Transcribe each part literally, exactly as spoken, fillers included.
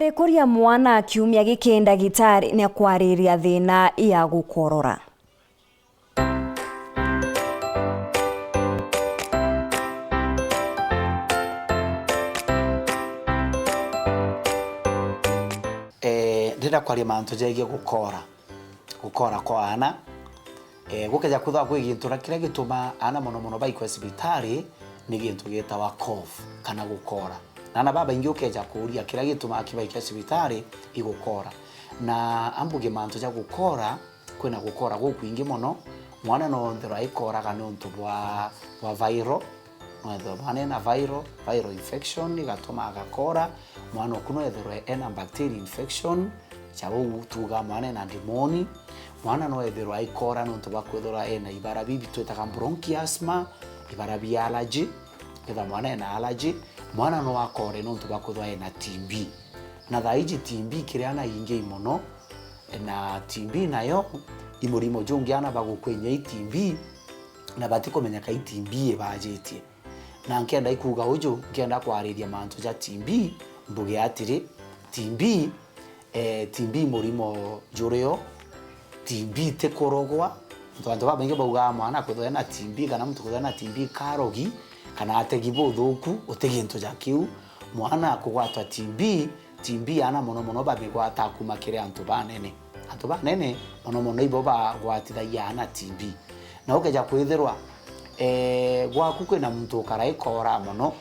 Rikuria mwana kiumia giki ndagitari ni akwariria thina ya gukorora. Eh, ndenda kwaria mantu jegie gukora, gukora kwa aana. Eh, gukeja kwithirwa kwi gintu na kiria gitumaa aana mono mono baikwa cibitari, ni gintu gitawa cough kana gukora. Na aana babaingi ukeja kuuria kiria gitumaa kibaikwa cibitari i gukora. Na ambuge mantu ja gukora, kwina gukora gukwingi mono. Mwana no ethirwa aikoraga niuntu bwa, bwa viral. No ethirwa mwana ena viral, viral infection igatuma agakora. Mwana oku no ethirwe ena bacteria infection, ja uu tuga mwana ena ndimoni. Mwana no ethirwa aikora niuntu bwa kwithirwa ena ibara bibi twitaga bronchiasma, ibara bia allergy. Kethirwa mwana ena allergy, mwana no akore niuntu bwa kwithirwa ena T B. Na thaa iji T B kiri aana ingi i mono, na T B nayo i murimo jungi aana bagukua inya i T B, na batikumenyeka i T B ibajitie. Na nkenda ikuuga uju, nkenda kwariria mantu ja T B, mbuge atiri, T B, eh, T B i murimo jurio, T B ti kurogwa. Antu, antu babaingi baugaa mwana akwithirwa ena T B kana muntu kwithirwa ena T B karogi, kana ategi buthuku, uti gintu ja kiu. Mwana akugwatwa T B, T B aana mono mono bamigwataa kuuma kiri antu banene. Antu banene mono mono ibo bagwatithagia aana T B. Na ukeja kwithirwa, eh, gwaku kwina muntu ukara ikoora mono,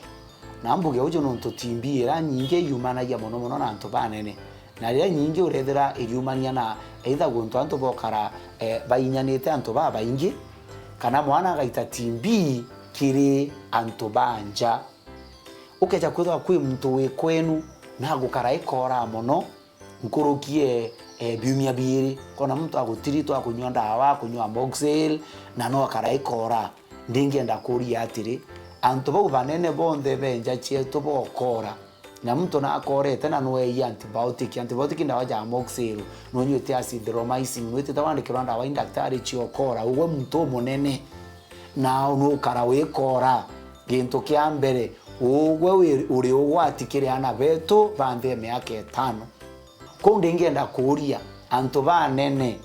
na mbuge uju nontu T B iria nyingi yumanagia mono mono na antu banene. Na riria nyingi urethira iriumania na either guntu antu bokara, eh, bainyanite antu babaingi, kana mwana agaita T B kiri antu ba nja. Ukeja kwithirwa kwi muntu wi kwenu na agukara ikoora mono, nkuruki e, e, biumia biiri, kona muntu agutiritwa akunyua ndawa, akunyua Amoxil, na no akara ikoora. Ndingienda kuuria atiri, antu bau banene bonthe be nja cietu bokoora, na muntu nakoorete na nweei antibiotic, antibiotic i ndawa ja Amoxil, nunyuite azithromycin, nwitite wandikirwa ndawa i ndaktari ciokoora, ugwe muntu umunene, na nukara wikoora. Gintu kia mbere, ugwe wi-, uri ugwati kiri aana betu ba nthi ya miaka itano. Kou ndingienda kuuria antu banene,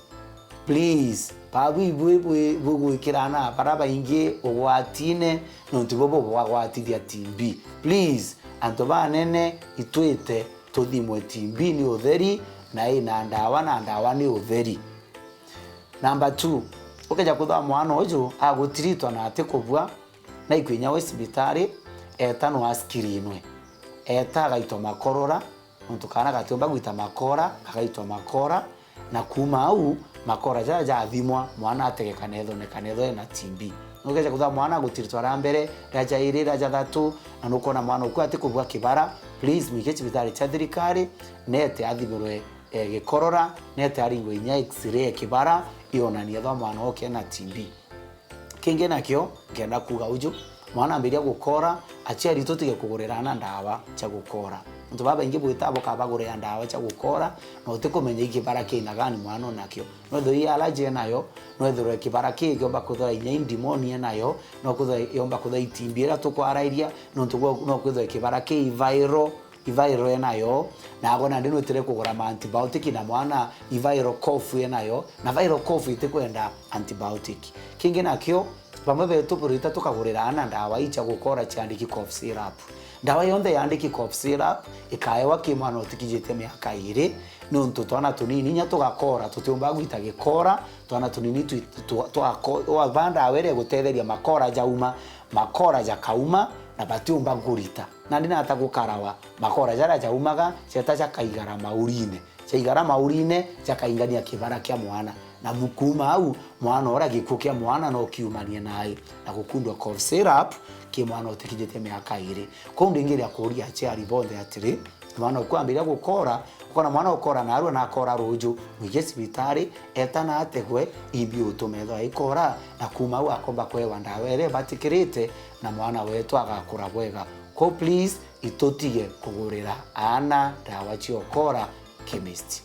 please, babu ibui bwi-, bugwikira aana bara baingi ugwatine, nontu ibo bubagwatithia T B. Please, antu banene, itwite tuthimwe T B ni utheri, na ina ndawa, na ndawa ni utheri. Number two, ukeja kwithirwa mwana uju agutiritwa na atikubua, na ikwinya wi cibitari, eta no askirinwe. Eta agaitwa makorora, nontu kaana gatiumba gwita makora, kagaitwa makora, na kuuma au, makora jaja jathimwa, mwana ategeka na ethone kana ethwe ena T B. Nukeja kwithirwa mwana agutiritwa ria mbere, ria jairi, ria jathatu, na nukwona mwana uku atikubua kibara, please, mwike cibitari cia thirikari, nete athimirwe, eh, gikorora, nete aringwe inya X-ray ya kibara, ionanie ethwa mwana uke ena T B. Kingi nakio, nkenda kuuga uju, mwana ambiria gukora, aciari tutige kugurira aana ndawa cia gukora. Antu babaingi bwita bukabagurira ndawa cia gukora, na utikumenya i kibara kina gani mwana unakio. No ethirwa i allergy enayo, no ethirwa i kibara ki kiomba kwithirwa inya i ndimoni enayo, no kwithirwa yomba kwithirwa i T B iria tukwarairia, nontu gwa, no kwithirwa i kibara ki i viral, i viral enayo, na agwe nandi nwitire kugura ma antibiotic na mwana i viral cough enayo, na viral cough itikwenda antibiotic. Kingi nakio, bamwe betu burita tukagurira aana ndawa ii cia gukora ciandiki cough syrup. Ndawa yonthe yandiki cough syrup ikaewa ki mwana utikijitie miaka iiri, nontu twana tunini inya tugakora, tutiumba gwita gikora, twana tunini twi-, twa-, twako-, waba ndawa iria igutetheria makora jauma, makora jakauma, na batiumba kurita. Nandi nata gukarawa, makora jaria jaumaga, jeta jakaigara maurine. Jaigara maurine, jakaingania kibara kia mwana. Na mu-, kuuma au, mwana uria gikuo kia mwana no kiumanie nae, na gukundwa cough syrup ki mwana utikinyite miaka iiri. Kou ndingiria kuuria aciari bonthe atiri, mwana uku ambiria gukora, ukona mwana ukora narua na akora ruuju, mwige cibitari, eta na ategwe, imbi utume ethwa aikora, na kuuma au akomba kwewa ndawa iria ibatikirite, na mwana wetu agakura bwega. Kou please, itutige kugurira aana ndawa cia ukora chemist.